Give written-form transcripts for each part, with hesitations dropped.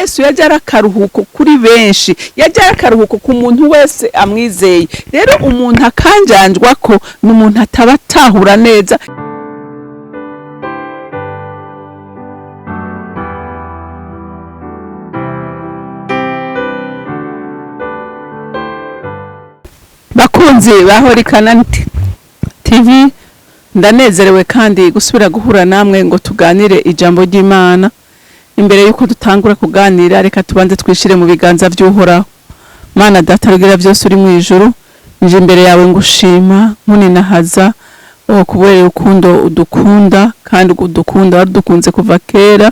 Yesu yaje ari akaruhuko kuri benshi, yaje ari akaruhuko ku muntu wese amwizeye. Rero umuntu akanjanjwa ko ni umuntu ataba atahura neza. Bakunzi ba Holy Canaan TV, ndanezerewe kandi gusubira guhura namwe ngo tuganire ijambo ry'Imana. Imbere yuko dutangura kuganira, reka tubanze twishire mu biganza by'Uhoraho. Mana Data rugira byose uri mu ijuru, nje imbere yawe ngushima nkuninahaza kubera urukundo udukunda, kandi udukunda wadukunze kuva kera,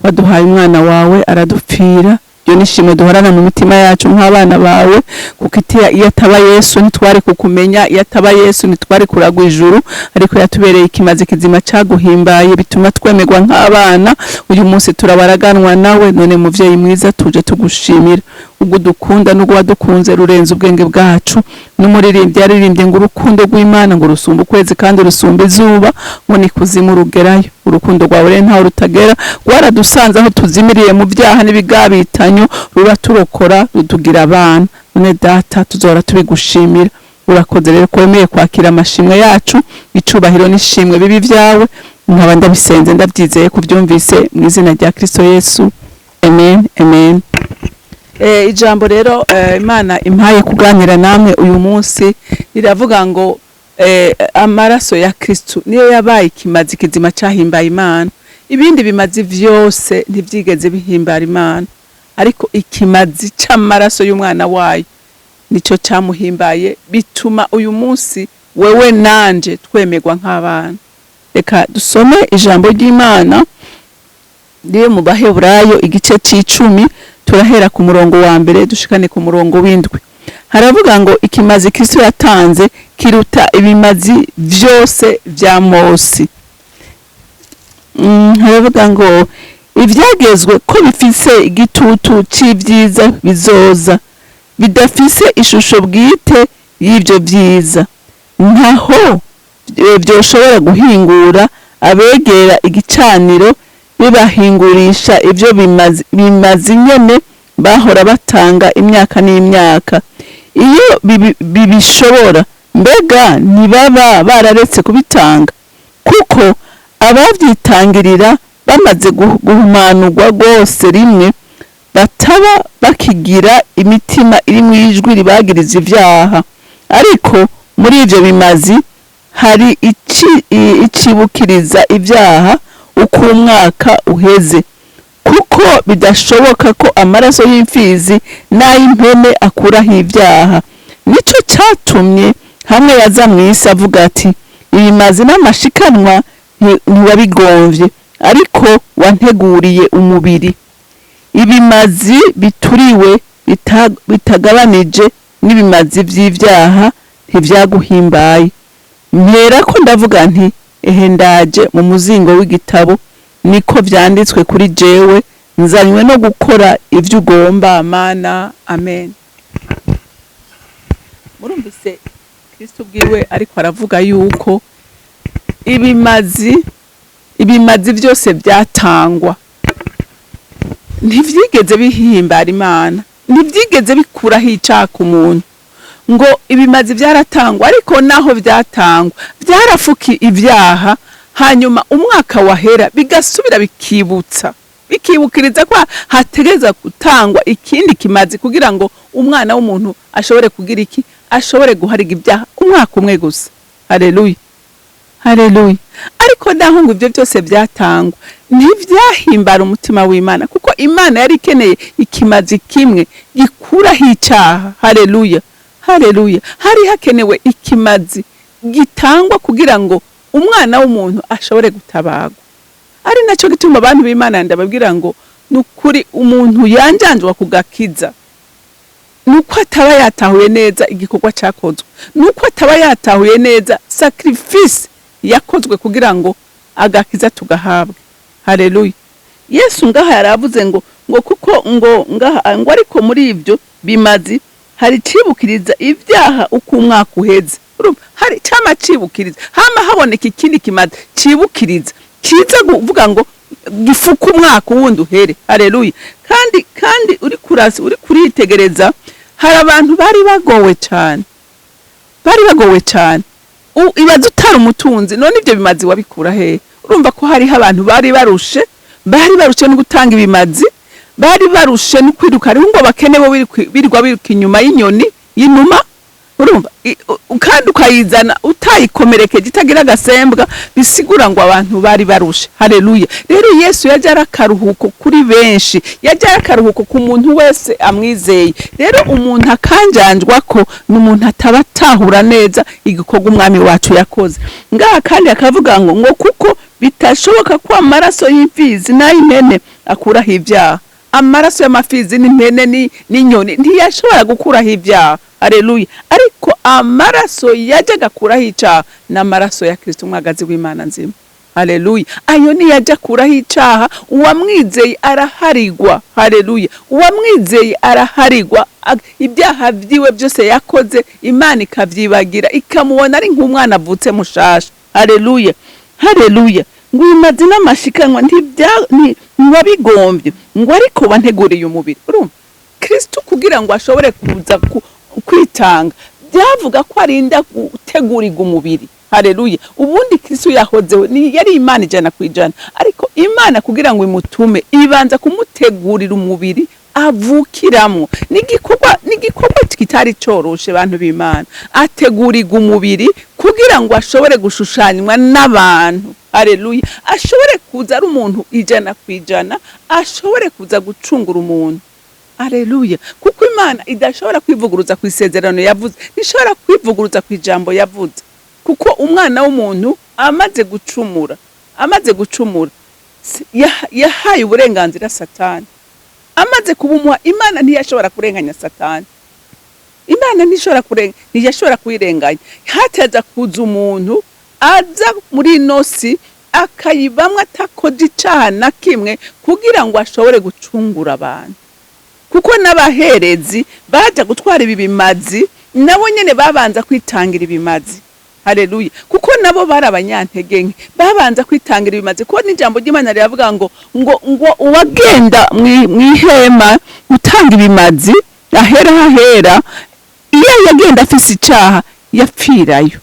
waduhaye umwana wawe aradupfira. Iyo nishimwe duhorana mu mitima yacu nk'abana bawe, kuko iyo ataba Yesu ntitwari kukumenya, iyo ataba Yesu ntitwari kuragwa ijuru, ariko yatubereye ikimazi kizima caguhimbaye, bituma twemerwa nk'abana. Uyu munsi turabaraganwa nawe. None muvyeyi mwiza, tuje tugushimira ubwo udukunda n'ubwo wadukunze rurenze ubwenge bwacu. N'umuririmbyi yaririmbye ngo urukundo rw'Imana ngo rusumba ukwezi kandi rusumba izuba, ngo ni kuzimu rugerayo. Urukundo rwawe rero ntaho rutagera, rwaradusanze aho tuzimiriye mu byaha n'ibigabitanyo, ruraturokora rutugira abana. None Data, tuzora tubigushimira. Urakoze rero ko wemeye kwakira amashimwe yacu, icubahiro n'ishimwe bibi byawe. Nkaba ndabisenze ndabyizeye kubyumvise mu izina rya Kristo Yesu, amen, amen. Ijambo rero Imana impaye kuganira namwe uyu munsi riravuga ngo amaraso ya Kristo niyo yabaye ikimazi kizima cahimbaye Imana. Ibindi bimazi vyose ntivyigeze bihimbara Imana, ariko ikimazi c'amaraso y'umwana wayo nico camuhimbaye, bituma uyu munsi wewe nanje twemerwa nk'abana. Reka dusome ijambo ry'Imana riri mu Baheburayo igice c'icumi, turahera ku murongo wa mbere dushikane ku murongo w'indwi. Haravuga ngo ikimazi Kristo yatanze kiruta ibimazi vyose vya Mose. Haravuga ngo ivyagezwe ko bifise igitutu c'ivyiza bizoza, bidafise ishusho bwite y'ivyo vyiza, ntaho vyoshobora guhingura abegera igicaniro bibahingurisha ivyo bimazi nyene bahora batanga imyaka n'imyaka. Iyo bibishobora, mbega ntibaba bararetse kubitanga? Kuko abavyitangirira bamaze guhumanurwa rwose rimwe, bataba bakigira imitima iri mu ijwi ribagiriza ivyaha. Ariko muri ivyo bimazi hari icibukiriza ivyaha uko umwaka uheze, kuko bidashoboka ko amaraso y'imfizi n'ay'impene akuraho ivyaha. Nico catumye hamwe yaza mw'isi avuga ati ibimazi n'amashikanwa ntiwabigomvye, ariko wanteguriye umubiri. Ibimazi bituriwe bitagabanije n'ibimazi vy'ivyaha ntivyaguhimbaye. Mpera ko ndavuga nti ehe ndaje mu muzingo w'igitabo, niko vyanditswe kuri jewe, nzanywe no gukora ivyo ugomba, Mana. Amen. Murumvise Kristo ubwiwe ariko aravuga yuko ibimazi vyose byatangwa ntivyigeze bihimbara Imana, ntivyigeze bikuraho icaha ku muntu. Ngo ibimazi vyaratangwa, ariko naho vyatangwa vyarafuka ivyaha, hanyuma umwaka wahera bigasubira bikibutsa, bikibukiriza ko hategereza gutangwa ikindi kimazi kugira ngo umwana w'umuntu ashobore kugira iki, ashobore guhariga ibyaha umwaka umwe gusa. Haleluya, haleluya. Ariko naho ngo ivyo byose byatangwa ntivyahimbara umutima w'Imana, kuko Imana yari ikeneye ikimazi kimwe gikuraho icaha. Haleluya, haleluya. Hari hakenewe ikimazi gitangwa kugira ngo umwana w'umuntu ashobore gutabagwa. Ari naco gituma abantu b'Imana ndababwira ngo nukuri umuntu yanjanjwa kugakiza nuko ataba yatahuye neza igikorwa cakozwe, nuko ataba yatahuye neza sacrifice yakozwe kugira ngo agakiza tugahabwe. Haleluya. Yesu ngaha yaravuze ngo kuko ngo ngaha ngo ariko muri ivyo bimazi hari cibukiriza ivyaha uko umwaka uheze. Urumva hari cama cibukiriza, hama haboneka ikindi kimazi cibukiriza kiza kuvuga ngo gifuka umwaka wundi uhere. Haleluya. Kandi Kandi uri kurasi, uri kuritegereza, hari abantu bari bagowe cyane, bari bagowe cyane. Ibaze utari umutunzi, none ibyo bimazi wabikura hehe? Urumva ko hariho abantu bari barushe, bari barushe no gutanga ibimazi, bari barushe no kwiruka. Hariho ngo bakene bo birirwa biruka inyuma y'inyoni y'inuma. Urumva, kandi ukayizana utayikomerekeje, itagira agasembwa. Bisigura ngo abantu bari barushe. Haleluya! Rero Yesu yajya ari akaruhuko kuri benshi, yajya ari akaruhuko ku muntu wese amwizeye. Rero umuntu akanjanjwa ko ni umuntu ataba atahura neza igikorwa umwami wacu yakoze ngaha. Kandi akavuga ngo kuko bitashoboka ko amaraso y'imfizi n'ay'impene akuraho ibyaha. Amaraso y'amafizi n'impene n'inyoni ntiyashobora gukuraho ibyaha. Haleluya! Ariko amaraso yajyaga akuraho icyaha ni amaraso ya Kristo, umwagazi w'Imana nzima. Haleluya! Ayo niyajya akuraho icyaha. Uwamwizeye araharigwa. Haleluya! Uwamwizeye araharigwa. Ibyaha byiwe byose yakoze, Imana ikabyibagira, ikamubona ari nk'umwana avutse mushasha. Haleluya, haleluya! Ngo ibimazi n'amashikanwa ntiwabigombye, ngo ariko wanteguriye umubiri. Urumva, Kristo kugira ngo ashobore kuza kwitanga, byavuga ko arinda gutegurirwa umubiri. Haleluya! Ubundi Kristo yahozeho, ni yari Imana 100%, ariko Imana kugira ngo imutume ibanza kumutegurira umubiri avukiramwo. N'igikorwa kitari coroshe, bantu b'Imana. Ategurirwa umubiri kugira ngo ashobore gushushanywa n'abantu. Haleluya! Ashobore kuza ari umuntu 100%, ashobore kuza gucungura umuntu. Aleluya! Kuko Imana idashobora kwivuguruza ku isezerano yavuze, ntishobora kwivuguruza ku ijambo yavuze. Kuko umwana w'umuntu amaze gucumura, yahaye uburenganzira Satani. Amaze kubumuha, Imana ntiyashobora kurenganya Satani. Imana ntishobora kurenga, ntiyashobora kuyirenganya. Hataza kuza umuntu aza muri ino si, akayibamwo atakoze icaha na kimwe, kugira ngo ashobore gucungura abantu. Kuko n'abaherezi baja gutwara ibi bimazi, nabo nyene babanza kwitangira ibimazi. Haleluya! Kuko nabo bari abanyantege nke, babanza kwitangira ibimazi. Kuko n'ijambo ry'Imana riravuga ngo uwagenda mw'ihema gutanga ibimazi ahera hahera, iyo yagenda afise icaha yapfirayo.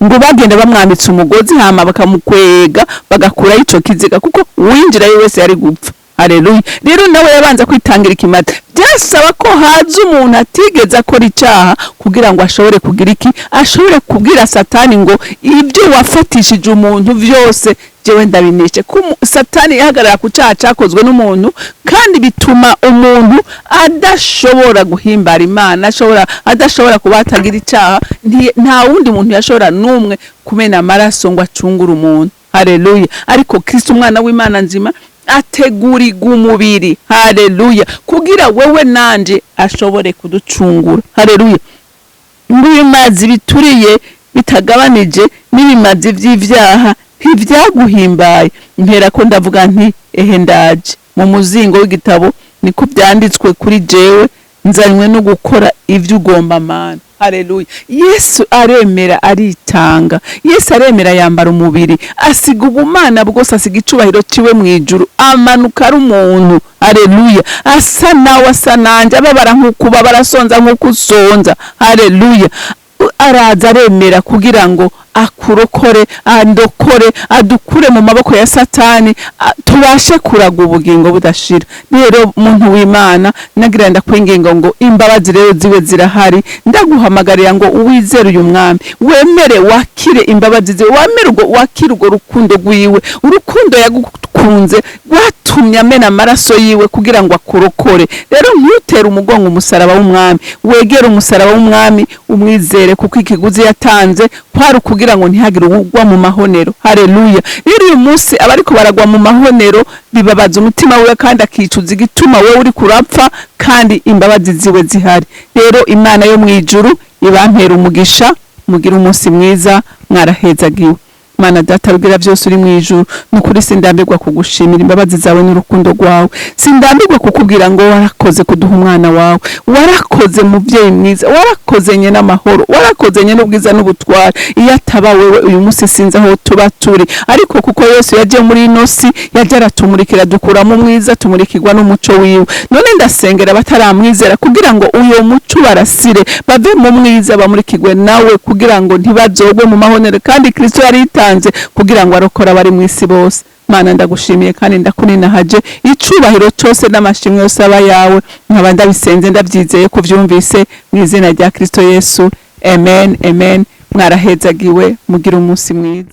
Ngo bagenda bamwambitse umugozi, hama bakamukwega, bagakurayo ico kiziga, kuko uwinjirayo wese yari gupfa. Haleluya! Rero nawe yabanza kwitangira ikimazi. Byasaba ko haza umuntu atigeze akora icaha kugira ngo ashobore kugira iki? Ashobore kubwira Satani ngo ibyo wafatishije umuntu vyose jewe ndabineshe. Ko Satani yahagarara ku caha cakozwe n'umuntu, kandi bituma umuntu adashobora guhimbara Imana, adashobora kuba atagira icaha. Nta wundi muntu yashobora n'umwe kumena amaraso ngo acungure umuntu. Haleluya! Ariko Kristo, umwana w'Imana nzima, ategurirwa umubiri. Haleluya! Kugira wewe nanje ashobore kuducungura. Haleluya! Ngo ibimazi bituriye bitagabanije n'ibimazi vy'ivyaha ntivyaguhimbaye. Mpera ko ndavuga nti: "Ehe ndaje, mu muzingo w'igitabo niko vyanditswe kuri jewe, nzanywe no gukora ivyo ugomba, Mana." Haleluya! Yesu aremera, aritanga. Yesu aremera, yambara umubiri, asiga ubumana bwose, asiga icubahiro ciwe mu ijuru, amanuka ari umuntu. Haleluya! Asa nawe, asa nanje, ababara nk'uko ubabara, asonza nk'uko usonza. Haleluya! Araza aremera kugira ngo akurokore, andokore, adukure mu maboko ya Satani, tubashe kuraga ubugingo budashira. Rero muntu w'Imana, nagira ndakwinginga ngo imbabazi rero ziwe zirahari. Ndaguhamagarira ngo uwizere uyu mwami, wemere wakire imbabazi ziwe, wemere urwo wakire urwo rukundo rwiwe. Urukundo yagukunze rwatumye amena amaraso yiwe kugira ngo akurokore. Rero ntutere umugongo umusaraba w'umwami, wegere umusaraba w'umwami, umwizere, kuko ikiguzi yatanze kwari ukugira ngo ntihagire uwugwa mu mahonero. Haleluya! Rero uyu munsi abariko baragwa mu mahonero bibabaza umutima wiwe, kandi akicuza igituma wowe uri kurapfa kandi imbabazi ziwe zihari. Rero Imana yo mu ijuru ibampera umugisha, mugire umunsi mwiza, mwarahezagiwe. Mana Data rugira byose uri mu ijuru, nukuri sindambirwa kugushimira imbabazi zawe n'urukundo rwawe. Sindambirwa kukubwira ngo warakoze kuduha umwana wawe, warakoze muvyeyi mwiza, warakoze nye n'amahoro, warakoze nye n'ubwiza n'ubutware. Iyo ataba wewe, uyu munsi sinzi aho tuba turi, ariko kuko Yesu yaje muri ino si, yaje aratumurikira, dukuramo umwiza, tumurikirwa n'umuco wiwe. None ndasengera bataramwizera kugira ngo uyo muco barasire, bave mu mwiza bamurikirwe nawe, kugira ngo ntibazogwe mu mahonero. Kandi Kristo yaritanze kugira ngo arokore abari mu isi bose. Mana, ndagushimiye kandi ndakuninahaje. Icubahiro cyose n'amashimwe yose aba yawe. Nkaba ndabisenze ndabyizeye ko vyumvise, mu izina rya Kristo Yesu, amen, amen. Mwarahezagiwe, mugira umunsi mwiza.